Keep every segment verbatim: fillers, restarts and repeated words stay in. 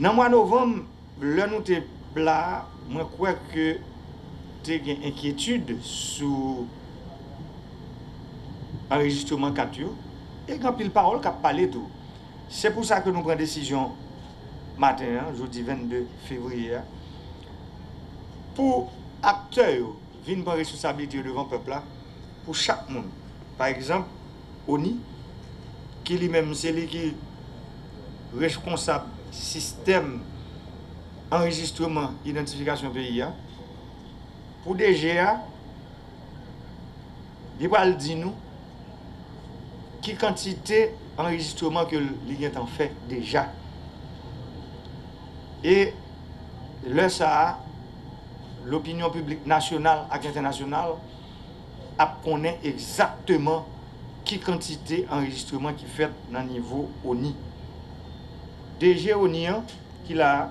Nan mwa novanm, lè nou te la a, mwen kwè ke te gen enkyetid sou anrejistreman kat yo, e gen anpil pawòl k ap pale tou. Se pou sa ke nou pran desizyon maten an, jodi vennde fevriye a, pou aktè yo vin pran responsablite yo devan pèp la, pou chak moun. Pa egzanp, ONI, ki li menm se li ki reskonsab sistèm anrejistreman idantifikasyon peyi a, pou DG a, li pral di nou ki kantite anrejistreman ke li gentan fè deja. E lè sa a, lopinyon piblik nasyonal ak entènasyonal ap konnen egzakteman ki kantite anrejistreman ki fèt nan nivo ONI. DG ONI an ki la a,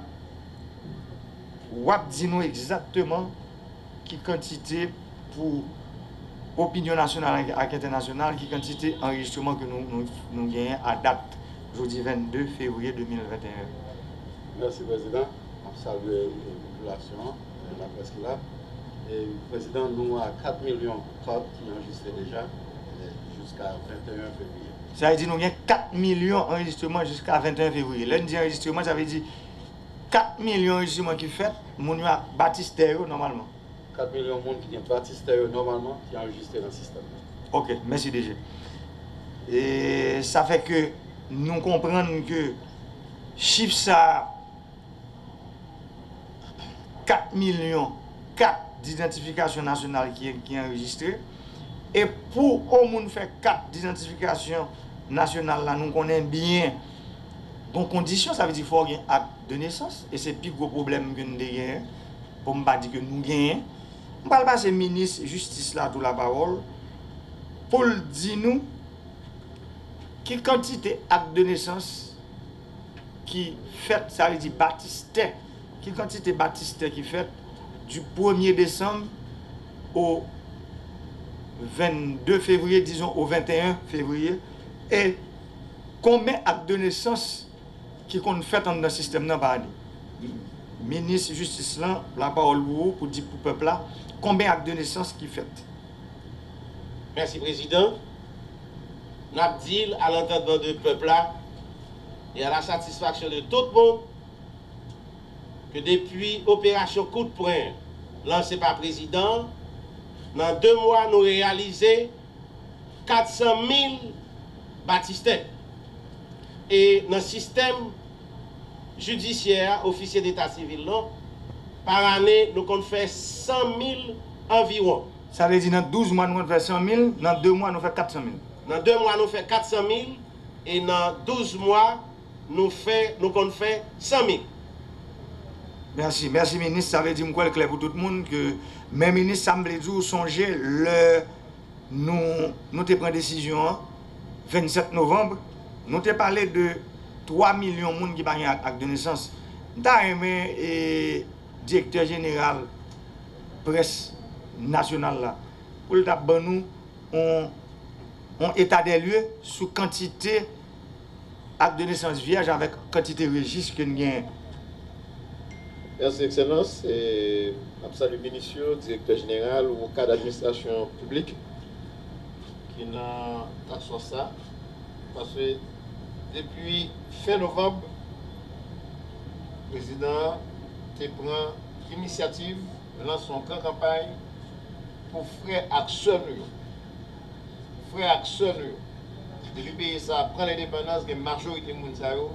w ap di nou egzakteman ki kantite pou opinyon nasyonal ak entènasyonal, ki kantite anrejistreman ke nou, nou, nou genyen a dat jodi vennde fevriye de mil venteyen. Mèsi, Prezidan. M ap salye, e, popilasyon an, e, laprès ki la. E, Prezidan, nou a kat milyon kòb ki anrejistre deja, e, jiska venteyen fevriye. Sa vle di nou gen kat milyon anrejistreman jiska venteyen fevriye. Lè n di anrejistreman, sa vle di kat milyon anrejistreman ki fèt, moun yo ak batistè yo nòmalman. Kat milyon moun ki gen batistè yo nòmalman ki anrejistre nan sistèm nan. Ok, mèsi DG. E sa fè ke nou konprann ke chif sa a, kat milyon kat didantifikasyon nasyonal ki, ki anrejistre. E pou yon moun fè kat didantifikasyon nasyonal la, nou konnen byen gon kondisyon, sa vle di fò w gen ak de nesans, e se pi gwo pwoblèm ke n te genyen, pou m pa di ke nou genyen. M pral pase minis jistis la tou lapawòl pou l di nou ki kantite ak de nesans ki fèt, sa vle di batistè, ki kantite batistè ki fèt du premye desanm au vennde fevriye, dizon au venteyen fevriye, e konbyen ak de nesans ki konn fèt anndan sistèm nan pa ane. Minis jistis lan, lapawòl pou ou, pou di pou pèp la, konbyen ak de nesans ki fèt? Mèsi, Prezidan. N ap di l, à l'entendement de pèp la et à la satisfaction de tout moun, ke depi operasyon kout pwen lanse pa Prezidan an, nan de mwa, nou reyalize kat san mil batistè. E nan sistèm jidisyè a, ofisye deta sivil lan, pa ane, nou konn fè san mil anviwon. Sa vle di nan douz mwa nou konn fè san mil, nan de mwa nou fè kat san mil. Nan de mwa nou fè kat san mil, e nan douz mwa, nou fè, nou konn fè san mil. Mèsi, mèsi minis, sa vle di m kwè l klè pou tout moun ke, men minis, sa m vle di w, sonje lè nou, nou te pran desizyon an, vennsèt novanm, nou te pale de twa milyon moun ki pa gen ak, ak de nesans. M ta renmen, e, direktè jeneral près nasyonal la, pou l ta ban nou yon, yon eta dè lye sou kantite ak de nesans vyèj avèk kantite rejis ke n genyen. Mèsi, Ekselans. E, n ap salye minis yo, direktè jeneral ou kad administrasyon piblik ki nan task force sa. Paske depi fen novanm, prezidan an te pran inisyativ lanse yon gran kanpay pou frè ak sè nou yo. Frè ak sè nou yo. Depi peyi sa a pran lendepandans, gen majorite moun sa yo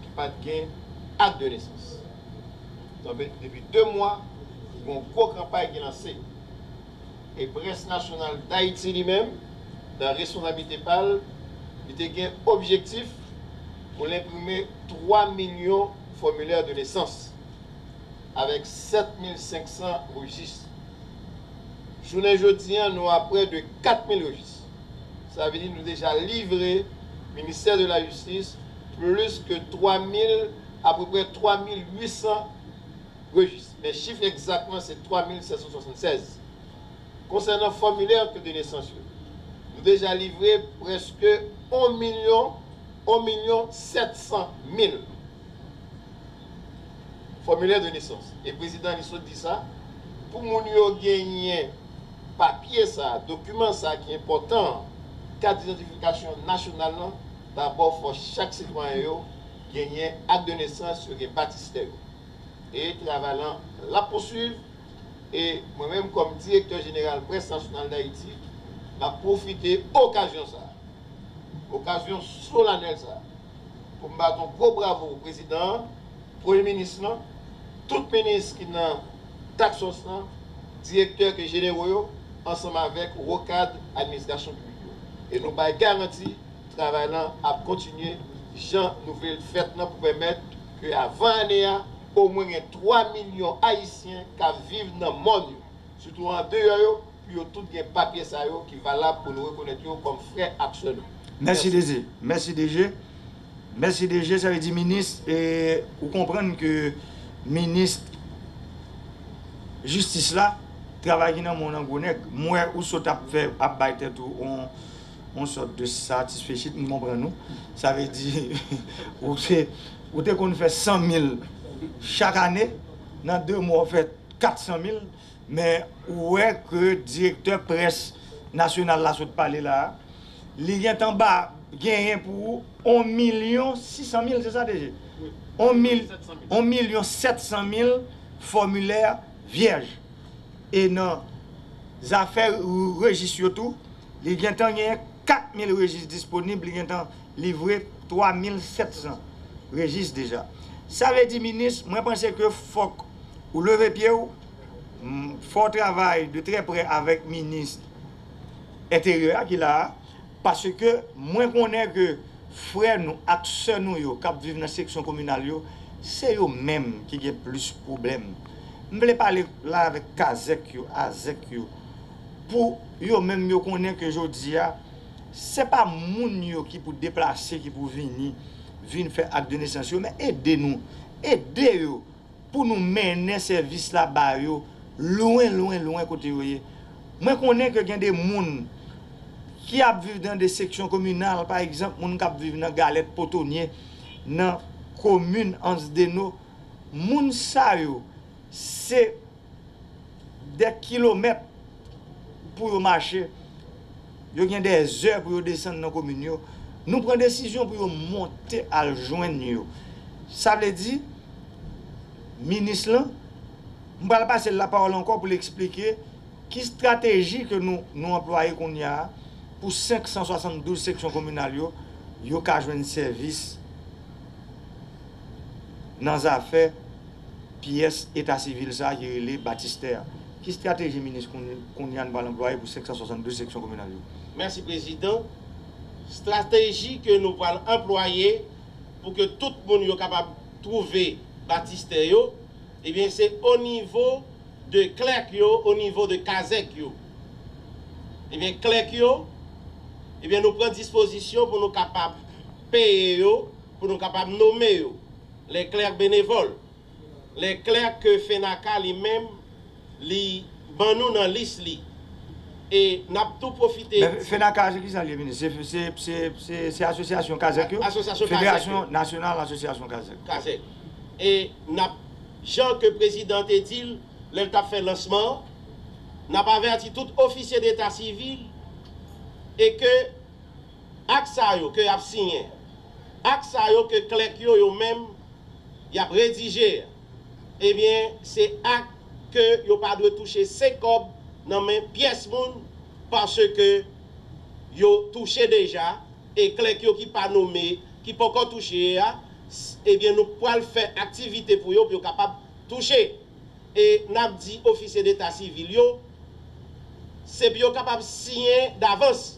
ki pa t gen ak de nesans. Donk, depi de mwa, gen yon gwo kanpay ki lanse. E Près Nasyonal Dayiti li menm, nan responsablite pa l, li te gen objektif pou l enprime twa milyon fòmilè de nesans, avèk sèt mil senk san rejis. Jounen jodi a, nou a prè de kat mil rejis. Sa vle di nou deja livre Ministè de la Jistis plis ke twa mil, apeprè twa mil uit san rejis. Men chif egzakteman se twa mil sèt san swasannsèz. Konsènan fòmilè de nesans yo, nou deja livre prèske yon milyon, yon milyon sèt san mil. Fòmilè de nesans. E prezidan li sot di sa, pou moun yo genyen papye sa, dokiman sa ki enpòtan, kat idantifikasyon nasyonal lan, dabò fò chak sitwayen yo genyen ak de nesans, yo gen batistè yo. E travay lan l ap pouswiv, e mwen menm kòm direktè jeneral Près Nasyonal Dayiti, m ap pwofite okazyon sa, okazyon solanèl sa, pou m bat yon gwo bravo pou prezidan an, premye minis lan, tout minis ki nan task force lan, direktè ke jenero yo, ansanm avèk wo kad administrasyon piblik yo. E nou bay garanti travay lan ap kontinye jan nou vle l fèt lan pou pèmèt ke avan ane a, omwen gen twa milyon Ayisyen k ap viv nan mòn yo, sitou andeyò yo, pou yo tout gen papye sa yo ki valab pou nou rekonèt yo kòm frè ak sè nou. Mèsi, mèsi. D G. Mèsi, D G. Mèsi, D G. Sa vle di minis, e, ou konprann ke minis jistis la, travay ki nan men w nan gwo nèg. M wè ou sot ap fè, ap bay tèt ou on, on sòt de satisfechit, m konprann ou. Sa vle di, ou te, ou te konn fè san mil chak ane, nan de mwa w fè kat san mil, men ou wè ke direktè près nasyonal la sot pale la a, li gentan ba, genyen pou ou on milyon sis san mil, se sa, D G? Wi. On mil, on milyon sèt san mil fòmilè vyèj. E nan zafè rejis yo tou, li gentan genyen kat mil rejis disponib, li gentan livre twa mil sèt san rejis deja. Sa vle di, minis, mwen panse ke fòk ou leve pye w, m, fò w travay de trè prè avèk minis enteryè a ki la a, paske mwen konnen ke frè nou ak sè nou yo k ap viv nan seksyon kominal yo, se yo menm ki gen plis pwoblèm. M vle pale la avèk kazèk yo, azèk yo, pou yo menm yo konnen ke jodi a, se pa moun yo ki pou deplase, ki pou vini, vin fè ak de nesans yo, men ede nou, ede yo pou nou mennen sèvis la ba yo lwen, lwen, lwen kote yo ye. Mwen konnen ke gen de moun ki ap viv nan de seksyon kominal, pa egzanp, moun k ap viv nan Galèt Potonye, nan komin Ansdeno, moun sa yo, se dè kilomèt pou yo mache. Yo gen dè zè pou yo desann nan komin yo. Nou pran desizyon pou yo monte al jwenn yo. Sa vle di, minis lan, m pral pase l lapawòl ankò pou l eksplike ki estrateji ke nou, nou anplwaye kounye a pou senk san swasanndouz seksyon kominal yo, yo ka jwenn sèvis nan zafè pyès eta sivil sa a ki rele batistè a. Ki estrateji minis kounye a n pral anplwaye pou senk san swasanndouz seksyon kominal yo? Mèsi, Prezidan. Estrateji ke nou pral anplwaye pou ke tout moun yo kapab twouve batistè yo, ebyen, se o nivo de klèk yo, o nivo de kazèk yo. Ebyen, klèk yo, ebyen, nou pran dispozisyon pou nou kapab peye yo, pou nou kapab nome yo, les clercs bénévoles, les clercs ke FENACA li menm, li ban nou nan lis li. E n ap tou pwofite Men FENACA, se ki sa l ye, minis? Se, se, se, se, se asosyasyon kazèk yo? Asosyasyon kazèk yo. Federasyon Nasyonal Asosyasyon Kazèk. Kazèk. E n ap, jan ke prezidan te di l, lè l t ap fè lansman an, n ap avèti tout ofisye deta sivil e ke ak sa yo ke y ap siyen, ak sa yo ke klèk yo, yo menm, y ap redije a, ebyen, se ak ke yo pa dwe touche senk kòb nan men pyès moun, paske yo touche deja, e klèk yo ki pa nome, ki poko touche a, s-, ebyen, nou pral fè aktivite pou yo, pou yo kapab touche. E n ap di ofisye deta sivil yo, se pou yo kapab siyen davans,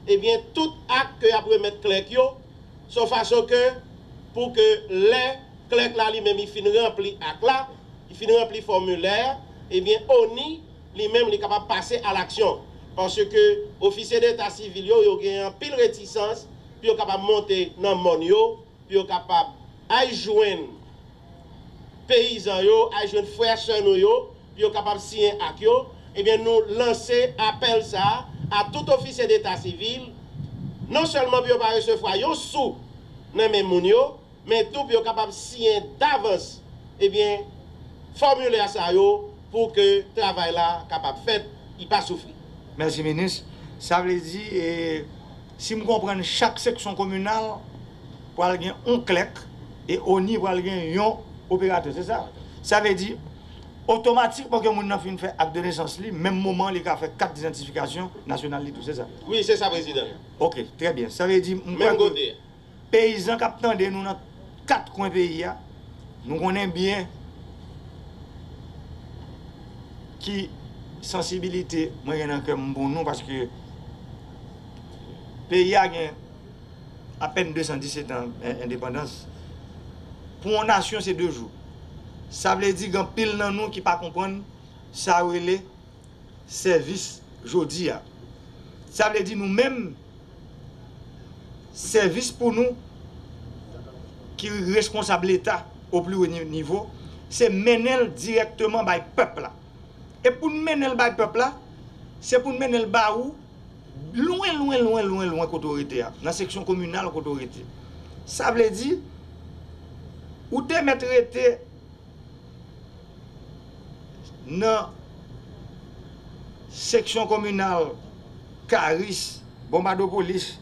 ebyen, tout ak ke y ap remèt klèk yo, se yon fason ke, pou ke lè klèk la li menm li fin ranpli ak la, li fin ranpli fòmilè a, ebyen, ONI li menm li kapab pase a laksyon. Paske ofisye deta sivil yo, yo gen anpil retisans pou yo kapab monte nan mòn yo, pou yo kapab al jwenn peyizan yo, al jwenn frè sè nou yo, pou yo kapab siyen ak yo, ebyen, nou lanse apèl sa a a tout ofisye deta sivil, non sèlman pou yo pa resevwa yon sou nan men moun yo, men tou pou yo kapab siyen davans ebyen, fòmilè sa yo pou ke travay la kapab fèt, li pa soufri. Mèsi, minis. Sa vle di, e, si m konprann, chak seksyon kominal pral gen yon klèk e ONI pral gen yon operatè, se sa? Sa vle di, otomatikman ke moun nan fin fè ak de nesans li, menm moman li ka fè kat idantifikasyon nasyonal li tou, se sa? Wi, se sa, prezidan. Ok, trè byen. Sa vle di, m kwè ke peyizan k ap tande nou nan kat kwen peyi a, nou konnen byen ki sansibilite mwen gen nan kè m pou nou, paske peyi a gen apèn de san disèt an en-, endepandans. Pou yon nasyon, se de jou. Sa vle di, gen anpil nan nou ki pa konprann sa yo rele sèvis jodi a. Sa vle di, nou menm, sèvis pou nou ki responsab Leta o pli wo ni-, nivo, se mennen l dirèkteman bay pèp la. E pou n mennen l bay pèp la, se pou n mennen l ba ou lwen, lwen, lwen, lwen, lwen kote w rete a, nan seksyon kominal kote w rete. Sa vle di, ou te mèt rete nan seksyon kominal Karis, Bonbadopolis,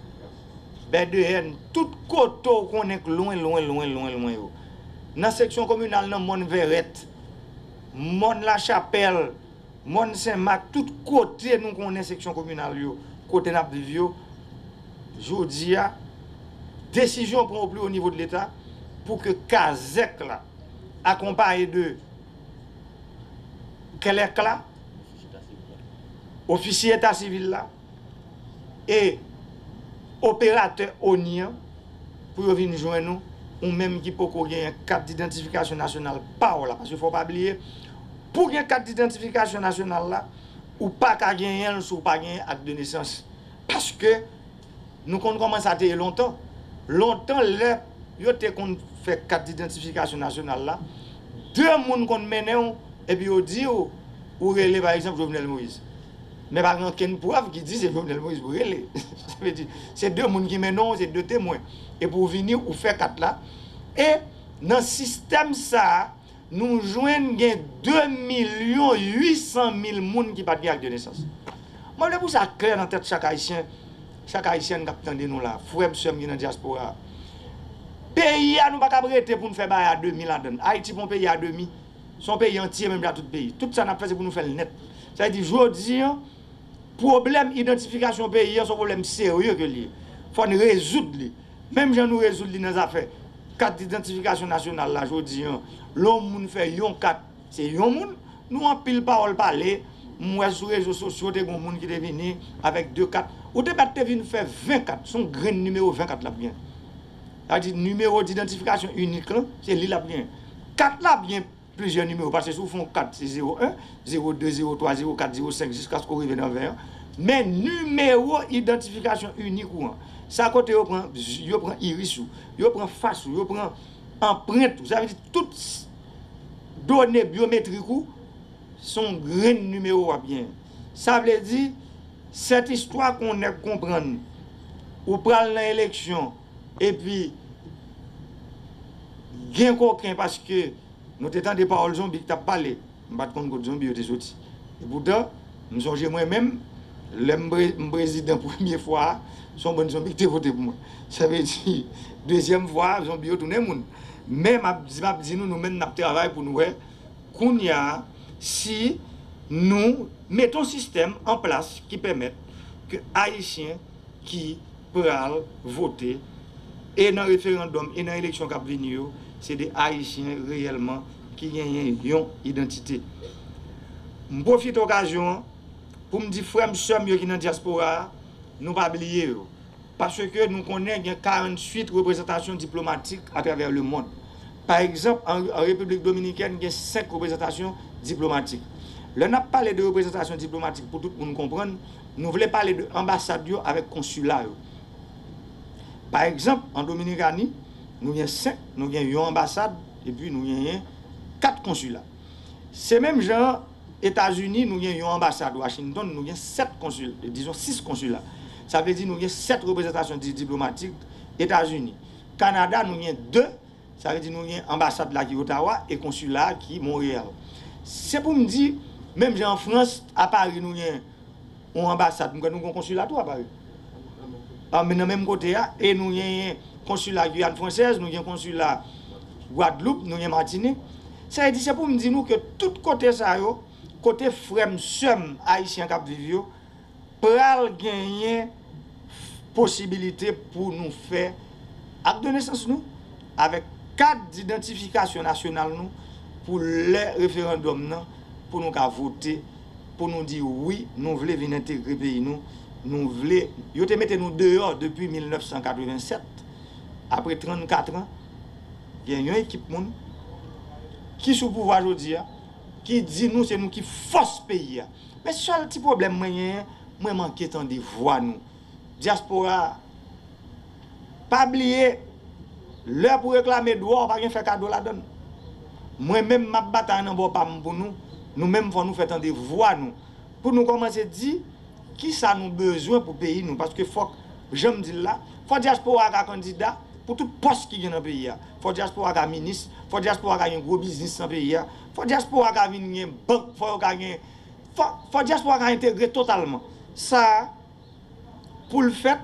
Bèdeyèn, tout kote w konnen k lwen, lwen, lwen, lwen, lwen yo. Nan seksyon kominal nan Mòn Vèrèt, Mòn Lachapèl, Mòn Sen Mak, tout kote nou konnen seksyon kominal yo, kote n ap viv yo, jodi a, desizyon pran o pli wo nivo de Leta pou ke kazèk la, akonpaye de klèk la, ofisye eta sivil la e operatè ONI an pou yo vin jwenn ou, ou menm ki poko genyen kat idantifikasyon nasyonal pa w la. Paske fò w pa bliye, pou gen kat idantifikasyon nasyonal la, ou pa ka genyen l si w pa genyen ak de nesans. Paske nou konn kòman sa te ye lontan. Lontan, lè yo te konn fè kat idantifikasyon nasyonal la, de moun konn mennen w, epi yo di w, ou rele, pa egzanp, Jovenel Moïse. Men pa gen okenn prèv ki di se Jovenel Moïse pou rele. Sa vle di, se de moun ki mennen w, se de temwen. Epi w vini, ou fè kat la. E nan sistèm sa a, nou jwenn gen de milyon uit san mil moun ki pa t gen ak de nesans. Mwen vle pou sa klè nan tèt chak Ayisyen, chak Ayisyèn k ap tande nou la, frè m, sè m ki nan dyaspora a. Peyi a, nou pa kab rete pou n fè bagay a demi ladan l. Ayiti pa yon peyi a demi. Se yon peyi antye, menm jan ak tout peyi. Tout sa n ap fè, se pou nou fè l nèt. Sa vle di, jodi an, pwoblèm idantifikasyon peyi an, se yon pwoblèm serye ke l ye. Fò n rezoud li. Menm jan nou rezoud li nan zafè kat idantifikasyon nasyonal la, jodi an, lè yon moun fè yon kat, se yon moun, nou anpil pawòl pale, m wè sou rezo sosyo, te gen yon moun ki te vini avèk de kat. Ou te mèt te vin fè ven kat, se yon grenn nimewo ven kat l ap gen. Sa vle di, nimewo didantifikasyon inik lan, se li l ap gen. Kat la ap gen plizyè nimewo, paske si w fè yon kat, se zewo en, zewo de, zewo twa, zewo kat, zewo senk, jiskaske w rive nan ven an. Men nimewo idantifikasyon inik ou an, sa kote yo pran, yo pran iris ou, yo pran fas ou, yo pran anprent ou, sa vle di tout s-, done byometrik ou, se yon grenn nimewo w ap genyen. Sa vle di, sèt istwa ke yon nèg konprann, ou pral nan eleksyon, epi gen koken paske nou te tande pawòl zonbi ki t ap pale. M pa t konn kot zonbi yo te soti. Epoutan, m sonje mwen menm, lè m pre-, m prezidan premye fwa a, se yon bann zonbi ki te vote pou mwen. Sa vle di, dezyèm fwa a, zonbi yo tounen moun. Men m ap di, m ap di nou, nou menm n ap travay pou nou wè, kounye a, si nou mete yon sistèm an plas ki pèmèt ke Ayisyen ki pral vote e nan referandòm e nan eleksyon k ap vini yo, se de Ayisyen reyèlman ki genyen yon idantite. M pwofite okazyon an pou m di frè m, sè m yo ki nan dyaspora a, nou pa bliye yo. Paske nou konnen gen karanntuit reprezantasyon diplomatik atravè lemonn. Pa egzanp, an, an Repiblik Dominikèn, gen senk reprezantasyon diplomatik. Lè n ap pale de reprezantasyon diplomatik, pou tout moun konprann, nou vle pale de anbasad yo avèk konsila yo. Pa egzanp, an Dominikani, nou gen senk, nou gen yon anbasad, epi nou genyen kat konsila. Se menm jan an, Etazini, nou gen yon anbasad, Washington, nou gen sèt konsil, dizon sis konsila. Sa vle di nou gen sèt reprezantasyon di-, diplomatik Etazini. Kanada, nou gen de, Sa vle di nou gen anbasad la ki Ottawa e konsila a ki Monreyal. Se pou m di, menm jan an Frans, a Pari nou gen yon anbasad, m kwè nou gen yon konsila tou a Pari. A, men nan menm kote a, e nou genyen konsila Giyàn Fransèz, nou gen konsila Gwadloup, nou gen Matinik. Sa vle di, se pou m di nou ke tout kote sa yo, kote frè m, sè m ayisyen k ap viv yo, pral genyen posibilite pou nou fè ak de nesans nou, avèk kat didantifikasyon nasyonal nou, pou lè referandòm nan, pou nou ka vote, pou nou di wi, nou vle vin entegre peyi nou, nou vle, yo te mete nou deyò depi mil nèf san katreven sèt, apre trannkat an, gen yon ekip moun ki sou pouvwa jodi a, ki di nou se nou ki fòs peyi a. Men sèl ti pwoblèm mwen genyen, mwen manke tande vwa nou. Dyaspora, pa bliye, lè pou reklame dwa, pa gen fè kado ladann. Mwen menm, m ap batay nan bò pa m pou nou. Nou menm, fò nou fè tande vwa nou. Pou nou kòmanse di kisa nou bezwen pou peyi nou. Paske fòk, jan m di l la, fò dyaspora ka kandida pou tout pòs ki gen nan peyi a. Fò dyaspora ka minis, fò dyaspora ka gen gwo biznis nan peyi a. Fò dyaspora ka vin gen bank, fò yo ka gen, fò, fò dyaspora ka entegre totalman. Sa a, pou l fèt,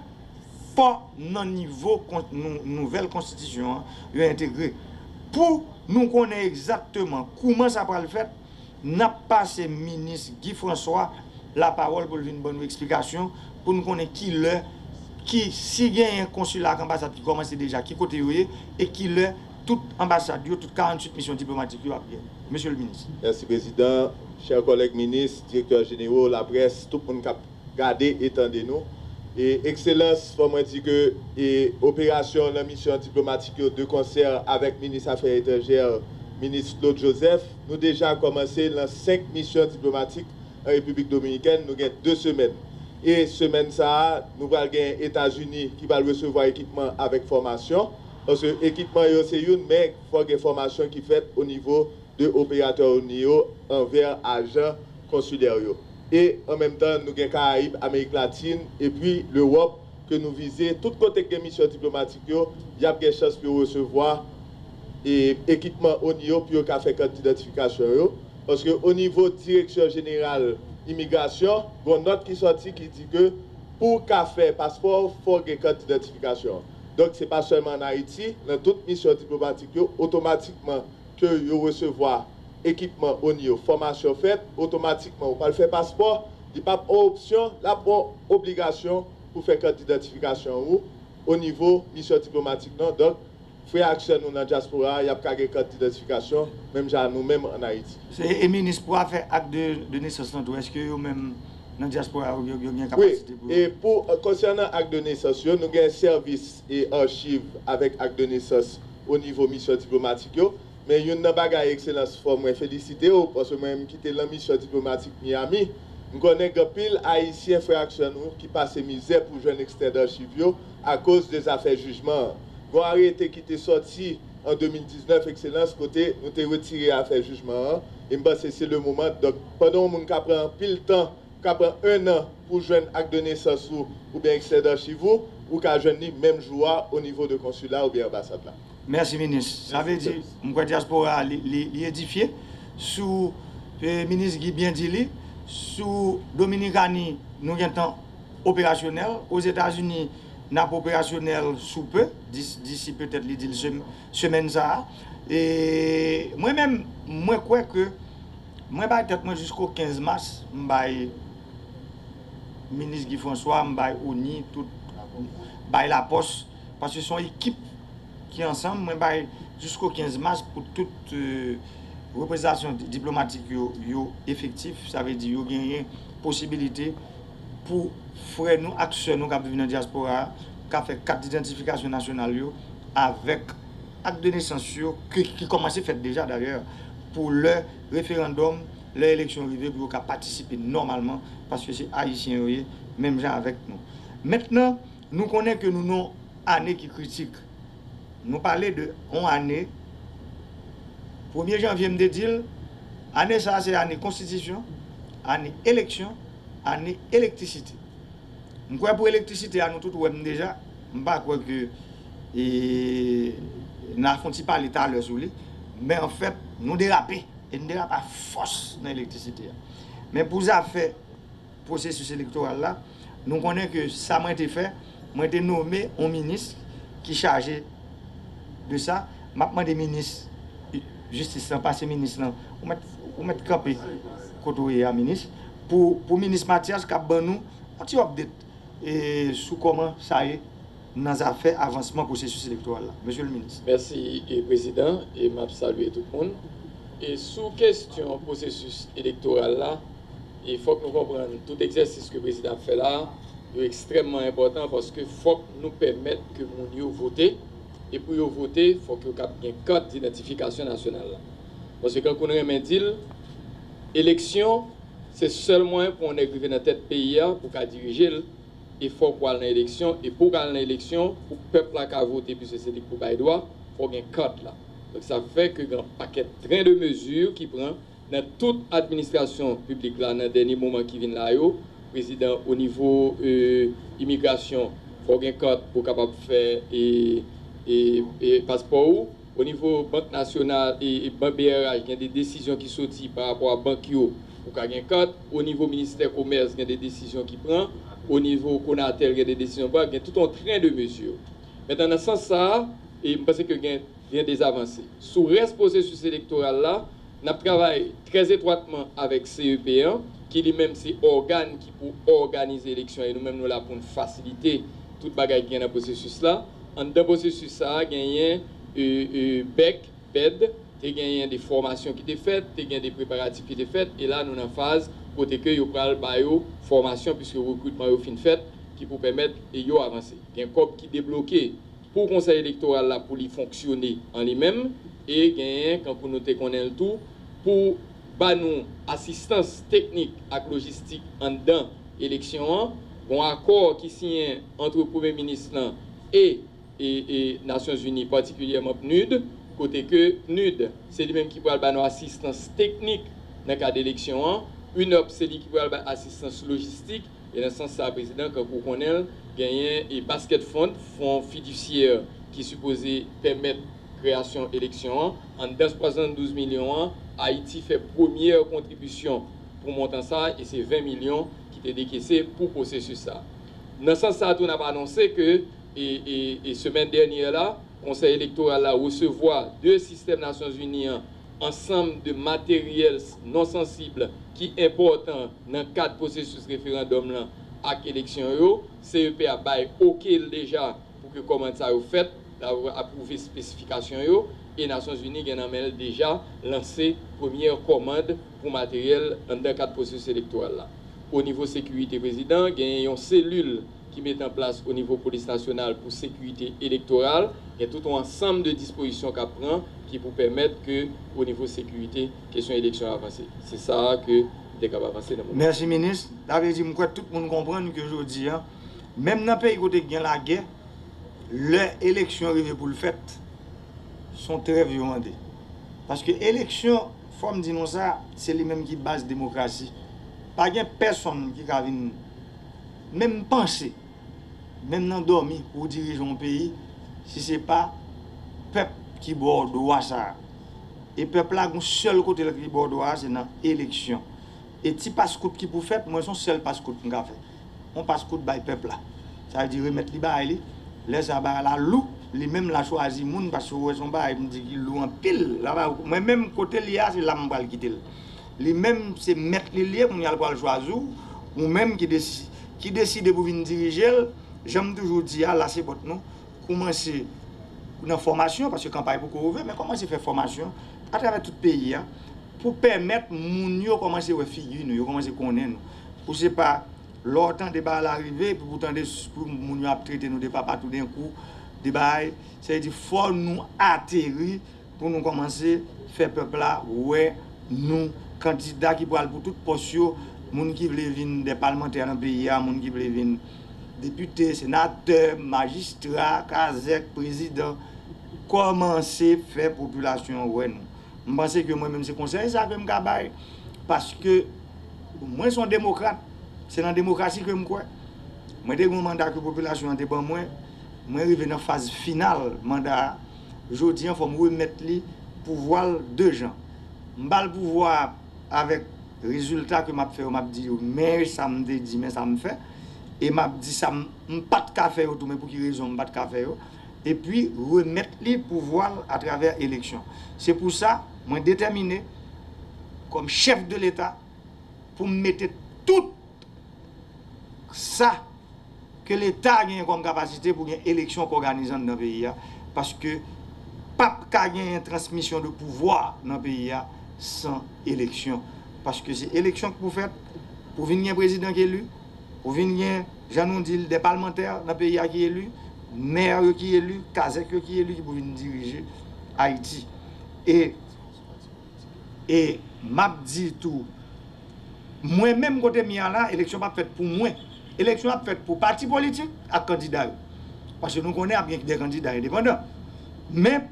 fò nan nivo kon-, nou, nouvèl konstitisyon an, yo entegre. Pou nou konnen egzakteman kouman sa pral fèt, n ap pase minis Guy François lapawòl pou l vin ban nou eksplikasyon, pou n konnen ki lè, ki, si genyen konsila ak anbasad ki kòmanse deja, ki kote yo ye, e ki lè tout anbasad yo, tout karanntuit misyon diplomatik yo ap gen. Mesye le minis. Mèsi, Prezidan. Chè kòlèg minis, direktè jenero, laprès, tout moun k ap gade e tande nou. E, Ekselans, fò mwen di ke, e, operasyon nan misyon diplomatik yo, de konsè avèk minis afè etranjè, minis Claude Joseph, nou deja kòmanse nan senk misyon diplomatik an Repiblik Dominikèn, nou gen de semèn. E semèn sa a, nou pral gen Etazini ki pral resevwa ekipman avèk fòmasyon, paske ekipman yo se youn, men fò gen fòmasyon ki fèt o nivo de operatè ONI yo anvè ajan konsilè yo. E an menm tan, nou gen Karayib, Amerik Latin, epi Lewòp ke nou vize. Tout kote k gen misyon diplomatik yo, y ap gen chans pou yo resevwa, e, ekipman ONI yo pou yo ka fè kat didantifikasyon yo. Paske o nivo Direksyon Jeneral Imigrasyon, gen yon nòt ki sòti ki di ke pou w ka fè paspò, fò w gen kat didantifikasyon. Donk, se pa sèlman ann Ayiti, nan tout misyon diplomatik yo, otomatikman, ke yo resevwa ekipman ONI yo, fòmasyon fèt, otomatikman ou pral fè paspò, li p ap yon opsyon, l ap yon obligasyon pou fè kat didantifikasyon ou o nivo misyon diplomatik nan. Donk, frè ak sè nou nan dyaspora a, y ap ka gen kat didantifikasyon, menm jan nou menm ann Ayiti. Se, e minis, pou afè ak de, de nesans lan tou, èske yo menm nan dyaspora a, yo, yo gen kapasite pou yo? Wi, e pou, konsènan ak de nesans yo, nou gen sèvis e achiv avèk ak de nesans o nivo misyon diplomatik yo. Men youn nan bagay, Ekselans, fò mwen felisite w, paske mwen menm ki te lan misyon diplomatik Miami, m konnen gen anpil Ayisyen, frè ak sè nou, ki pase mizè pou jwenn ekstrè dachiv yo akoz de zafè jijman an. Gen yon arete ki te sòti an de mil diznèf, Ekselans, kote nou te retire afè jijman an, e m panse se le moman. Donk, pandan yon moun ka pran anpil tan, ka pran en an pou jwenn ak de nesans ou, oubyen ekstrè dachiv ou, ou ka jwenn li menm jou a o nivo de konsila oubyen anbasad la. Mèsi, minis. Sa vle di, m kwè dyaspora a, li, li, li edifye sou, e, minis Guy byen di li, sou Dominikani, nou gentan operasyonèl. Ozetazini, n ap operasyonèl sou pe, dis-, disi petèt li di l sem-, semèn sa a. E mwen menm, mwen kwè ke mwen bay tèt mwen jisko kenz mas, m bay minis Guy François, m bay ONI, tout, bay lapòs, paske se yon ekip ki ansanm, mwen bay jisko kenz mas pou tout, e, reprezantasyon di-, diplomatik yo, yo efektif, sa vle di yo genyen posibilite pou frè nou ak sè nou k ap viv nan dyaspora a ka fè kat didantifikasyon nasyonal yo avèk ak de nesans yo ki, ki kòmanse fèt deja dayè, pou lè referandòm, lè eleksyon rive, pou yo ka patisipe nòmalman, paske se Ayisyen yo ye, menm jan avèk nou. Mentnan, nou konnen ke nou nan yon ane ki kritik. Nou pale de yon ane, premye janvye m te di l, ane sa a se ane konstitisyon, ane eleksyon, ane elektrisite. M kwè pou elektrisite a, nou tout wè m deja, m pa kwè ke, e, N a fè yon ti pale talè sou li, men anfèt, nou derape, e n derape a fòs nan elektrisite a. Men pou zafè pwosesis elektoral la, nou konnen ke sa mwen te fè, mwen te nome yon minis ki chaje de sa. M ap mande minis jistis lan, pase minis lan, ou mèt, ou mèt kanpe kote w ye a, minis, pou, pou minis Mathias k ap ban nou yon ti update e sou kòman sa ye nan zafè avansman pwosesis elektoral la. Mesye le minis. Mèsi, e, Prezidan, e m ap salye tout moun. E sou kesyon pwosesis elektoral la, e fòk nou konprann tout egzèsis ke Prezidan ap fè la, yo ekstrèmman enpòtan paske fòk nou pèmèt ke moun yo vote, e pou yo vote, fòk yo kab gen kat idantifikasyon nasyonal la. Paske kankou n renmen di l, eleksyon, se sèl mwayen pou yon nèg rive nan tèt peyi a, pou ka dirije l, e fòk w al nan eleksyon, e pou w ka al nan eleksyon, pou pèp la ka vote, piske se li k pou bay dwa, fò w gen kat la. Donk, sa fè ke gen yon pakèt tren de mezi ki pran nan tout administrasyon piblik la nan dènye moman ki vin la yo. Prezidan, o nivo, e, imigrasyon, fò w gen kat pou w kapab fè, e, e, e paspò ou. O nivo Bank Nasyonal e, e Bank B R H, gen de desizyon ki soti pa rapò a bank yo pou ka gen kat. O nivo Ministè Komès, gen de desizyon ki pran. O nivo Konatel, gen de desizyon pran. Gen tout yon tren de mezi. Mentnan, nan sans sa a, e m panse ke gen, gen de zavanse. Sou rès pwosesis elektoral la, n ap travay trè etwatman avèk C E P an, ki li menm se ògàn ki pou òganize eleksyon, e nou menm nou la pou n fasilite tout bagay ki gen nan pwosesis la. Anndan pwosesis sa a, genyen, e, e, bèk, bèd, te genyen de fòmasyon ki te fèt, te gen de preparatif ki te fèt, e la nou nan faz kote ke yo pral ba yo fòmasyon, piske rekritman yo fin fèt, ki pou pèmèt e yo avanse. Gen kòb ki debloke pou Konsèy Elektoral la pou li fonksyone an li menm, e genyen, kankou nou te konnen l tou, pou ba nou asistans teknik ak lojistik anndan eleksyon an, gon akò ki siyen ant Premye Minis lan e, e, e Nasyonzini, patikilyèman PNUD, kote ke PNUD, se li menm ki pral ba nou asistans teknik nan kad eleksyon an, UNOPS, se li ki pral bay asistans lojistik, e nan sans sa, Prezidan, kankou w konnen l, genyen e Basket Fund, fon fidisyè ki sipoze pèmèt kreyasyon eleksyon an. Anndan swasanndouz milyon an, Ayiti fè premyè kontribisyon pou montan sa, e se ven milyon ki te dekese pou pwosesis sa. Nan sans sa tou, n ap anonse ke, e, e, e semèn dènyè la, Konsèy Elektoral la resevwa de sistèm Nasyonzini an ansanm de materyèl non sansib ki enpòtan nan kad pwosesis referandòm lan ak eleksyon yo. C E P a bay oke l deja pou ke kòmand sa yo fèt, l ap apwouve espesifikasyon yo, e Nasyonzini gen nan men l deja lanse premyè kòmand pou materyèl anndan kad pwosesis elektoral la. O nivo sekirite, Prezidan, genyen yon selil ki mete an plas o nivo Polis Nasyonal pou sekirite elektoral. Gen tout yon ansanm de dispozisyon k ap pran ki pou pèmèt ke o nivo sekirite, kesyon eleksyon avanse. Se sa a ke m te kab avanse nan moman. Mèsi, minis. Sa vle di, m kwè tout moun konprann ke jodi a, menm nan peyi kote gen lagè, lè eleksyon rive pou l fèt, se yon trèv yo mande. Paske eleksyon, fò m di nou sa, se li menm ki baz demokrasi. Pa gen pèsonn ki ka vin menm panse, menm nan dòmi, pou w dirije yon peyi, si se pa pèp ki ba w dwa sa a. E pèp la, gon sèl kote l ki ba w dwa a, se nan eleksyon. E ti paskout ki pou fèt, mwen, se yon sèl paskout m ka fè. Yon paskout bay pèp la. Sa vle di remèt li bagay li. Lè sa bagay la lou, li menm l a chwazi moun, paske w wè se yon bagay, m di ki lou anpil. La, mwen menm, kote l ye a, se la m pral kite l. Li menm, se mèt li l ye, kounye a l pral chwazi w, ou menm ki desi-, ki deside pou vin dirije l. Jan m toujou di a, lase pòt nou, kòmanse nan fòmasyon, paske kanpay poko ouvè, men kòmanse fè fòmasyon atravè tout peyi a, pou pèmèt moun yo kòmanse wè figi nou, yo kòmanse konnen nou. Pou se pa lè w tande bagay la rive, epi pou tande s-, pou moun yo ap trete nou de papa toudenkou, de bagay, sa vle di fò nou ateri pou nou kòmanse fè pèp la wè nou, kandida ki pral pou tout pòs yo, moun ki vle vin de palmantè nan peyi a, moun ki vle vin depite, senatè, majistra, kazèk, prezidan, kòmanse fè popilasyon an wè nou. M panse ke mwen menm se konsèy sa ke m ka bay, paske mwen se yon demokrat, se nan demokrasi ke m kwè. Mwen te gen yon manda ke popilasyon an te ban mwen, mwen rive nan faz final manda a, Jodi an, fò m remèt li pouvwa l de jan. M ba l pouvwa a avèk rezilta ke m ap fè yo, m ap di yo, men sa m te di, men sa m fè. E m ap di sa m, m pa t ka fè yo tou, men pou ki rezon m pa t ka fè yo. Epi remèt li pouvwa l atravè eleksyon. Se pou sa, mwen detèmine, kòm chèf de Leta, pou m mete tout sa ke Leta genyen kòm kapasite pou gen eleksyon k òganize anndan peyi a, paske p ap ka genyen transmisyon de pouvwa nan peyi a san eleksyon. Paske se eleksyon k pou fèt, pou vin gen prezidan k eli, pou vin gen, jan nou di l, de palmantè nan peyi a ki eli, mè yo ki eli, kazèk yo ki eli, ki pou vin dirije Ayiti. E, e m ap di tou, mwen menm kote m ye a la, eleksyon p ap fèt pou mwen. Eleksyon ap fèt pou pati politik ak kandida yo. Paske nou konnen ap gen de kandida endepandan. Men,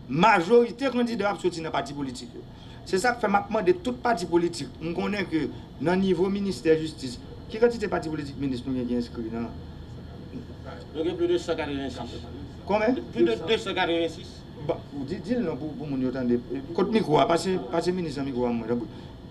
majorite kandida yo ap soti nan pati politik yo. Se sa k fè m ap mande tout pati politik. M konnen ke nan nivo ministè jistis, ki kantite pati politik minis nou gen ki enskri nan? Nou gen plis de san katrevensis. Konbyen? Plis de de san katrevensis. Ba, di, di l non pou, pou moun yo tande. Kot mikwo a? Pase, pase minis nan mikwo a mwen, tanpri.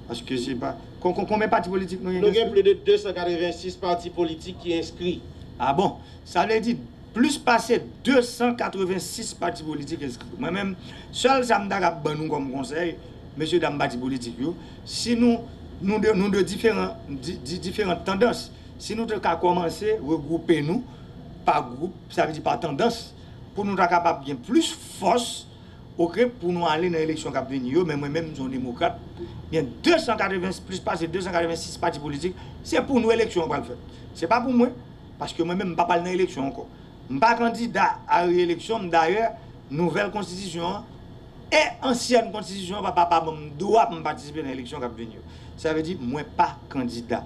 Paske se pa. Kon, kon, konbyen pati politik nou gen? Nou gen plis de de san katrevensis pati politik ki enskri. Ah bon? Sa vle di plis pase de san katrevensis pati politik enskri. Mwen menm, sèl sa m ta kab ban nou kòm konsèy, mesye dam pati politik yo, si nou, nou de, nou de diferan, di, di, diferan tandans, si nou te ka kòmanse regwoupe nou pa gwoup, sa vle di pa tandans, pou nou ta kapab gen plis fòs, oke, pou nou ale nan eleksyon k ap vini yo, men mwen menm, m se yon demokrat, gen de san katreven, plis pase de san katrevensis pati politik, se pou nou eleksyon an pral fèt. Se pa pou mwen, paske mwen menm, m pa pral nan eleksyon ankò. M pa kandida a reyeleksyon, m dayè, nouvèl konstitisyon an e ansyèn konstitisyon an pa, pa, pa ban m dwa pou m patisipe nan eleksyon k ap vini yo. Sa vle di, mwen pa kandida.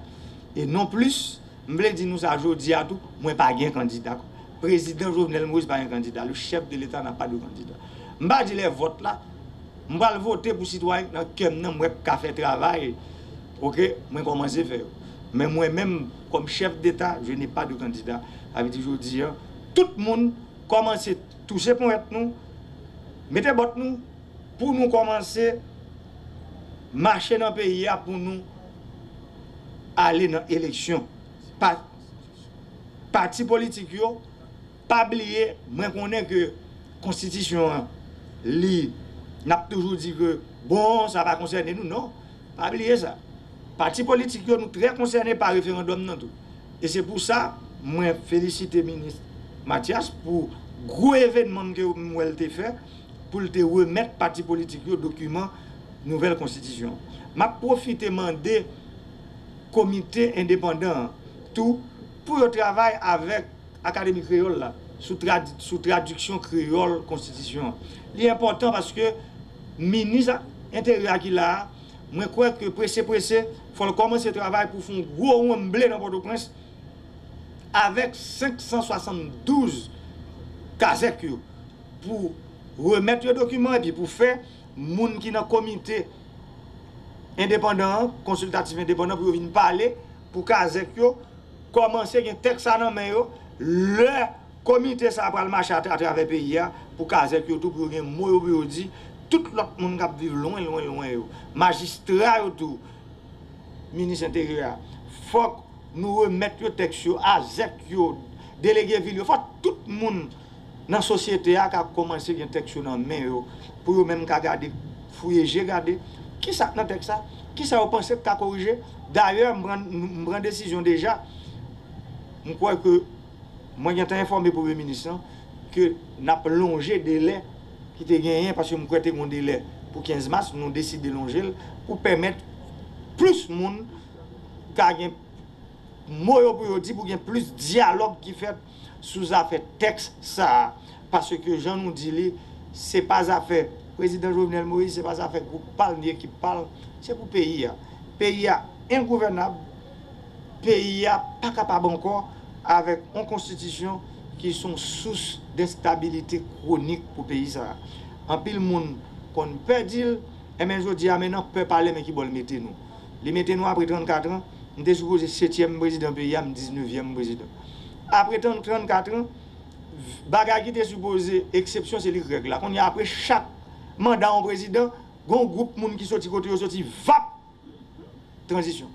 E non plis, m vle di nou sa jodi a tou, mwen pa gen kandida. Prezidan Jovenel Moïse pa gen kandida. Le chef de l'État n'a pas de candidat. M pa di lè vòt la, m pral vote pou sitwayen k nan kè m nan, m wè k ka fè travay, oke, mwen kòmanse fè yo. Men mwen menm, kòm chèf deta, je n'ai pas de candidat. Sa vle di jodi a, tout moun kòmanse touche ponyèt nou, mete bòt nou, pou nou kòmanse mache nan peyi a, pou nou ale nan eleksyon. Pa, pati politik yo, pa bliye, mwen konnen ke konstitisyon an, li, n ap toujou di ke, bon, sa pa konsène nou, non. Pa bliye sa. Pati politik yo, nou trè konsène pa referandòm nan tou. E se pou sa, mwen felisite minis Mathias pou gwo evènman ke m wè l te fè, pou l te remèt pati politik yo dokiman nouvèl konstitisyon. M ap pwofite mande komite endepandan an tou pou yo travay avèk Akademi Kreyòl la sou trad, sou tradiksyon kreyòl konstitisyon an. Li enpòtan paske minis enteryè a ki la a, mwen kwè ke prese prese, fò l kòmanse travay pou fè yon gwo wonn ble nan Pòtoprens avèk senk san swasanndouz kazèk yo pou remèt yo dokiman epi pou fè moun ki nan komite endepandan an, konsiltatif endepandan, pou yo vin pale pou kazèk yo kòmanse gen tèks sa nan men yo, lè komite sa a pral mache atra, atravè peyi a, pou kazèk yo tou, pou yo gen mo yo pou yo di, tout lòt moun k ap viv lwen, lwen, lwen yo, majistra yo tou, minis enteryè a, fòk nou remèt yo tèks yo, azèk yo, delege vil yo, fòk tout moun nan sosyete a ka kòmanse gen tèks yo nan men yo, pou yo menm ka gade, fouye je gade, kisa k nan tèks sa, kisa yo panse k ka korije. Dayè, m pran, m pran desizyon deja, m kwè ke mwen gentan enfòme premye minis lan ke n ap lonje delè ki te genyen, paske m kwè te gen yon delè pou kenz mas, nou deside lonje l pou pèmèt plis moun ka gen mo yo pou yo di, pou gen plis dyalòg ki fèt sou zafè tèks sa a. Paske jan nou di li, se pa zafè Prezidan Jovenel Moïse, se pa zafè gwoup pa l ni ekip pa l, se pou peyi a. Peyi a engouvènab, peyi a pa kapab ankò avèk yon konstitisyon ki se yon sous denstabilite kwonik pou peyi sa a. Anpil moun konn pè di l, enben jodi a men nan pè pale men ki bò l mete nou. Li mete nou apre trannkat an, m te sipoze setyèm prezidan peyi a, m diznevyèm prezidan. Apre trannkat an, Bagay ki te sipoze eksepsyon, se li k règ la. Kounye a, apre chak manda yon prezidan, gon gwoup moun ki soti kote yo soti, vap, tranzisyon.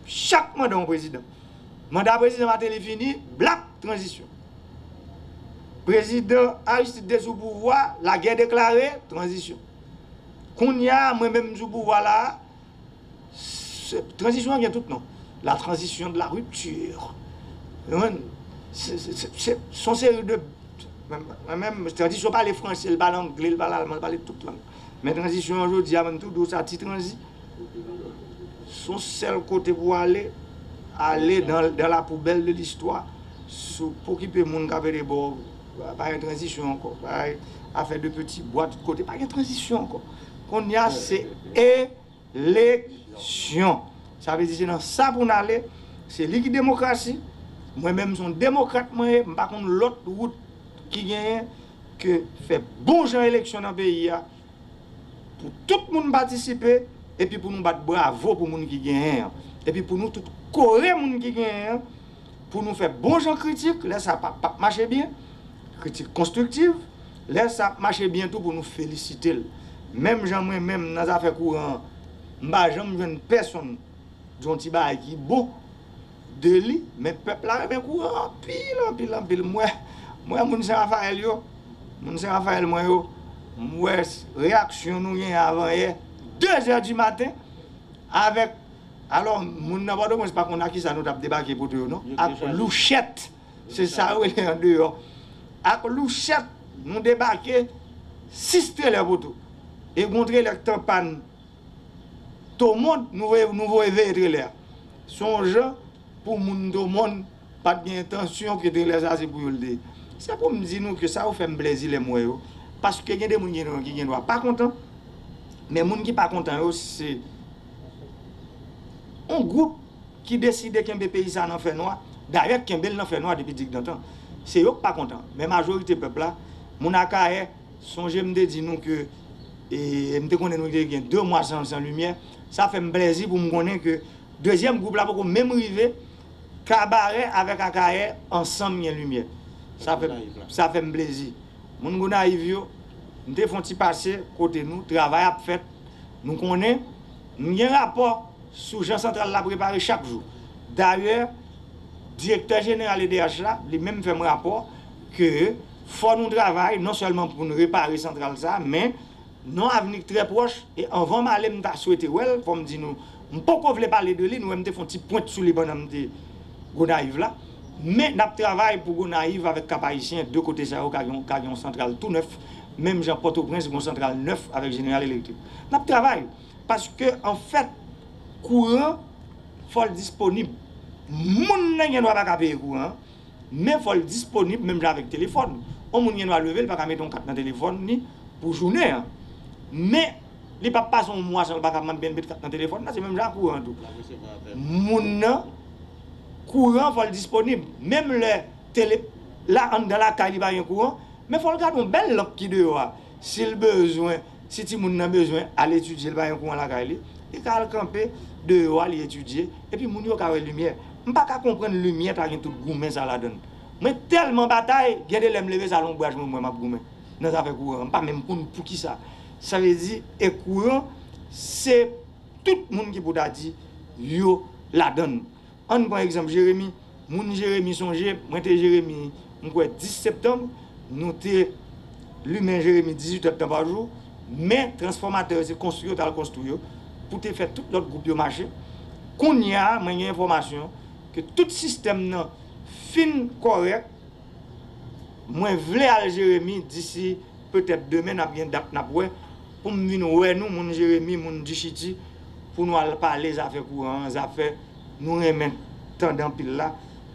Chak manda yon prezidan. Manda prezidan Martelly fini, blap, tranzisyon. Prezidan Aristide te sou pouvwa, lagè deklare, tranzisyon. Kounye a, mwen menm m sou pouvwa la, se, tranzisyon an gen tout non. La transition de la rupture. Ou konprann? Se, se, se, se, se yon seri de, mwen, mwen menm, tranzisyon pale franse, l pale angle, l pale alman, l pale tout lang. Men tranzisyon an jodi a, mwen tou di w sa, ti tranzi. Se yon sèl kote pou w ale, ale dans, dans la poubelle de l'histoire. Si w pokipe moun k ap ede ba w, pa gen tranzisyon ankò. Pa gen afè de peti bwa tout kote, pa gen tranzisyon ankò. Kounye a, se eleksyon. Sa vle di se nan sa pou n ale. Se li ki demokrasi. Mwen menm, se yon demokrat mwen ye. M pa konn lòt wout ki genyen ke fè bon jan eleksyon nan peyi a, pou tout moun patisipe, epi pou nou bat bravo pou moun ki genyen an, epi pou nou tout kore moun ki genyen an, pou nou fè bon jan kritik, lè sa p ap, p ap mache byen, kritik konstriktiv, lè sa ap mache byen tou pou nou felisite l. Menm jan mwen menm nan zafè kouran an, m pa janm jwenn pèsonn di yon ti bagay ki bon de li, men pèp la renmen kouran anpil, anpil, anpil. M wè, m wè moun Sen Rafayèl yo, moun Sen Rafayèl mwen yo, m wè reyaksyon nou genyen avanyè, de zè di maten, avèk, alò, moun nan Pòtoprens pa konn ak kisa nou t ap debake poto yo non, ak louchèt, se sa yo rele andeyò, ak louchèt, nou debake sis trelè poto, e gon trelè k t an pàn Tomond, nou voye, nou voye veye trelè a. Se yon jan pou moun Tomond pa t gen entansyon ke trelè sa se pou yo l te ye. Se pou m di nou ke sa yo fè m plèzi lè m wè yo. Paske gen de moun gen, ki gen dwa pa kontan, men moun ki pa kontan yo, se yon gwoup ki deside kenbe peyi sa nan fènwa. Dayè, kenbe l nan fènwa depi digdantan. Se yo k pa kontan. Men majorite pèp la, moun Akayè, sonje m te di nou ke, e, m te konnen nou te gen de mwa san, san limyè. Sa fè m plèzi pou m konnen ke dezyèm gwoup la poko menm rive. Kabarè avèk Akayè ansanm gen limyè. Sa fè, sa fè m plezi. Moun Gonayiv yo, m te fè yon ti pase kote nou, travay ap fèt. Nou konnen, m gen rapò sou jan santral la prepare chak jou. Dayè, direktè jeneral E D H la, li menm fè m rapò ke fò nou travay non sèlman pou n repare santral sa, men nan avni trè pwòch, e anvan m ale, m ta swete wè l, fò m di nou, m poko vle pale de li, nou wè m te fè yon ti pwent sou li pandan m te Gonayiv la. Men n ap travay pou Gonayiv avèk Kap Ayisyen, de kote sa yo ka gen, ka gen yon santral tou nèf, menm jan Pòtoprens gen yon santral nèf avèk Jeneral Elektrik. N ap travay, paske anfèt, kouran, fò l disponib. Moun nan gen dwa pa ka peye kouran an, men fò l disponib menm jan avèk telefòn. Yon moun gen dwa leve, l pa ka mete yon kat nan telefòn li pou jounen an. Men li p ap pase yon mwa san l pa ka mande, mete kat nan telefòn nan, se menm jan ak kouran an tou. Moun nan, kouran fò l disponib. Menm lè tele, la, anndan lakay li pa gen kouran, men fò l gade yon bèl lanp ki deyò a. Si l bezwen, si timoun nan bezwen al etidye, l pa gen kouran lakay li, li ka al kanpe deyò a, li etidye, epi moun yo ka wè limyè. M pa ka konprann limyè ta gen tout goumen sa ladan l. Mwen tèlman batay, gen de lè m leve sa lonbraj mwen, mwen m ap goumen nan zafè kouran an. M pa menm konn poukisa. Sa vle di, e kouran, se tout moun ki pou ta di yo ladan l. Ann pran egzanp Jeremi. Moun Jeremi, sonje, mwen te Jeremi, m kwè dis septanm, nou te limen Jeremi dizuit èdtan pa jou, men transfòmatè yo se konstwi yo t al konstwi yo pou te fè tout lòt gwoup yo mache. Kounye a, mwen gen enfòmasyon ke tout sistèm nan fin kòrèk. Mwen vle al Jeremi disi petèt demen, n ap gen dat, n ap wè, pou m vin wè nou, moun Jeremi, moun Dichiti, pou nou al pale zafè kouran an, zafè nou renmen tande anpil la.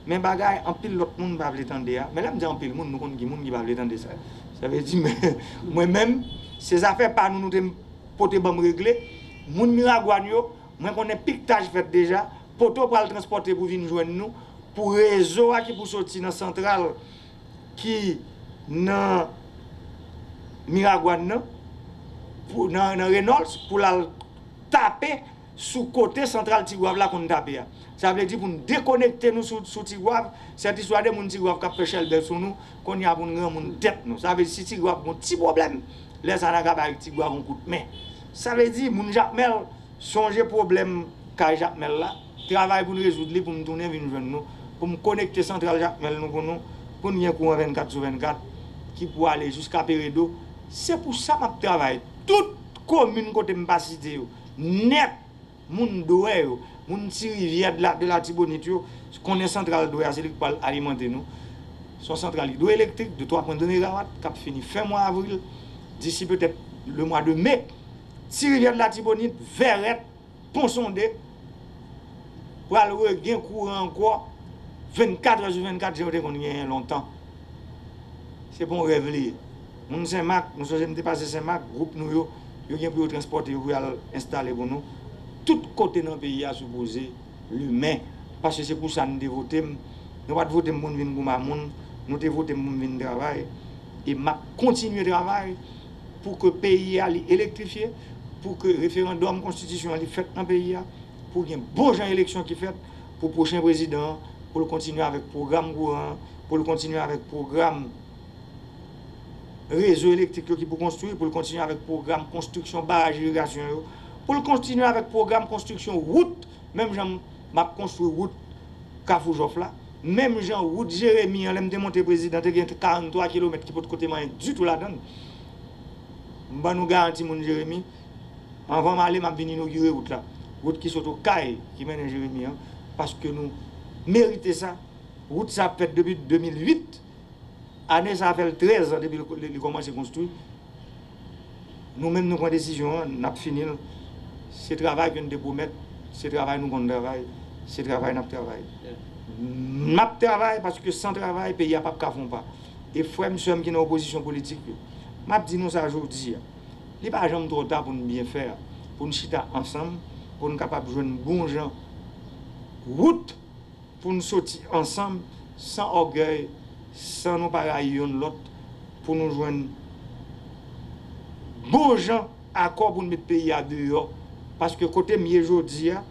Men bagay anpil lòt moun pa vle tande a. Men lè m di anpil moun, nou konn ki moun ki pa vle tande sa. Sa vle di, men, mwen menm, se zafè pa nou, nou te pote ban m regle. Moun Miragwàn yo, mwen konnen piktaj fèt deja, poto pral transpòte pou vin jwenn nou, pou rezo a ki pou soti nan santral ki nan Miragwàn nan, pou, nan, nan Reynolds, pou l al tape sou kote santral Tigwav la konn tape a. Sa vle di pou n dekonekte nou sou, sou Tigwav, sèt istwa de moun Tigwav k ap fè chèlbè sou nou, kounye a pou n granmoun tèt nou. Sa vle di si Tigwav gon ti pwoblèm, lè sa n a ka bay Tigwav yon kout men. Sa vle di moun Jakmèl, sonje pwoblèm kay Jakmèl la, travay pou n rezoud li pou m tounen vin jwenn nou, pou m konekte santral Jakmèl nou pou nou, pou n gen kouran vennkat sou vennkat, ki pou ale jiska Peredo. Se pou sa m ap travay. Tout komin kote m pa site yo, nèt, moun Dwè yo, moun Ti Rivyè de la, de Latibonit yo, konnen santral Dwè a, se li k pral alimante nou. Se yon santral idwoelektrik de twa pwen de megawat k ap fini fen mwa avril, disi petèt le mwa de me. Ti Rivyè de Latibonit, Vèrèt, Pon Sonde pral regen kouran ankò vennkat è sou vennkat, jan yo te konn genyen lontan. Se pa yon rèv li ye. Moun Senmak, nou sonje m te pase Senmak, gwoup nou yo, yo gen pou yo transpòte yo pou y al enstale pou nou. Tout kote nan peyi a sipoze limen. Paske se pou sa nou te vote m. Nou pa t vote m pou n vin goumamoun, nou te vote m pou m vin travay. E m ap kontinye travay pou ke peyi a li elektrifye, pou ke referandòm konstitisyon an li fèt nan peyi a, pou gen bon jan eleksyon ki fèt, pou pwochen prezidan an, pou l kontinye avèk pwogram kouran an, pou l kontinye avèk pwogram rezo elektrik yo ki pou konstwi, pou l kontinye avèk pwogram konstriksyon baraj irigasyon yo, pou l kontinye avèk pwogram konstriksyon wout, menm jan m ap konstwi wout Kafou Jòf la, menm jan wout Jeremi an, lè m te monte prezidan, te gen karanntwa kilomèt ki potko te manyen ditou ladan l. M ban nou garanti moun Jeremi, anvan m ale, m ap vin inogire wout la. Wout ki sot Okay, ki mennen Jeremi an, paske nou merite sa. Wout sa ap fèt depi de mil uit. Ane sa a fè l trèz an depi li, li, li kòmanse konstwi. Nou menm nou pran desizyon an, n ap fini l. Se travay ke n te pwomèt, se travay nou konn travay, se travay n ap travay. N ap travay paske san travay, peyi a p ap ka fè yon pa. E frè m, sè m ki nan opozisyon politik yo, m ap di nou sa jodi a. Li pa janm twò ta pou n byen fè, pou n chita ansanm, pou n kapab jwenn bon jan wout pou n soti ansanm, san ògèy, san nou pa rayi yonn lòt, pou nou jwenn bon jan akò pou n met peyi a deyò. Paske kote m ye jodi a,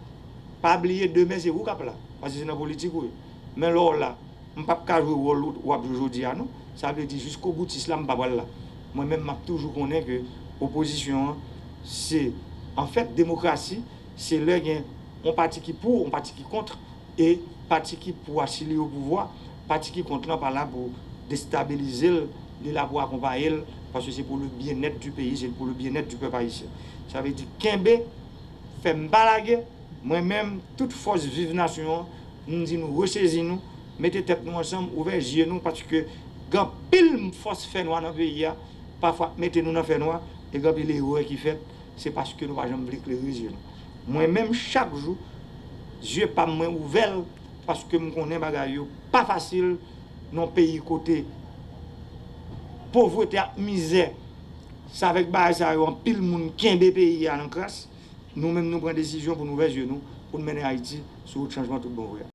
pa bliye demen se ou k ap la. Paske se nan politik ou ye. Men lè w la, m p ap ka jwe wòl ou w ap jwe jodi a non. Sa vle di jiskoboutis la, m pa pral la. Mwen menm, m ap toujou konnen ke opozisyon an, se, anfèt, demokrasi, se lè gen yon pati ki pou, yon pati ki kont, e pati ki pou a, si li o pouvwa, pati ki kont lan pa la pou destabilize l, li la pou akonpaye l, paske se pou le bien-être du pays, se pou le bien-être du peuple haïtien. Sa vle di kenbe, fè m pa lage, mwen menm, tout fòs viv nasyon an, m di nou resezi nou, mete tèt nou ansanm, ouvè zye nou, paske gen anpil fòs fènwa nan peyi a, pafwa mete nou nan fènwa, e gen anpil erè ki fèt, se paske nou pa janm vle klere zye nou. Mwen menm, chak jou, zye pa m mwen ouvè l, paske m konnen bagay yo pa fasil nan yon peyi kote povrete ak mizè, se avèk bagay sa yo anpil moun kenbe peyi a nan kras. Nou menm, nou pran desizyon pou n ouvè zye nou, pou n mennen Ayiti sou wout chanjman tout bon vre a.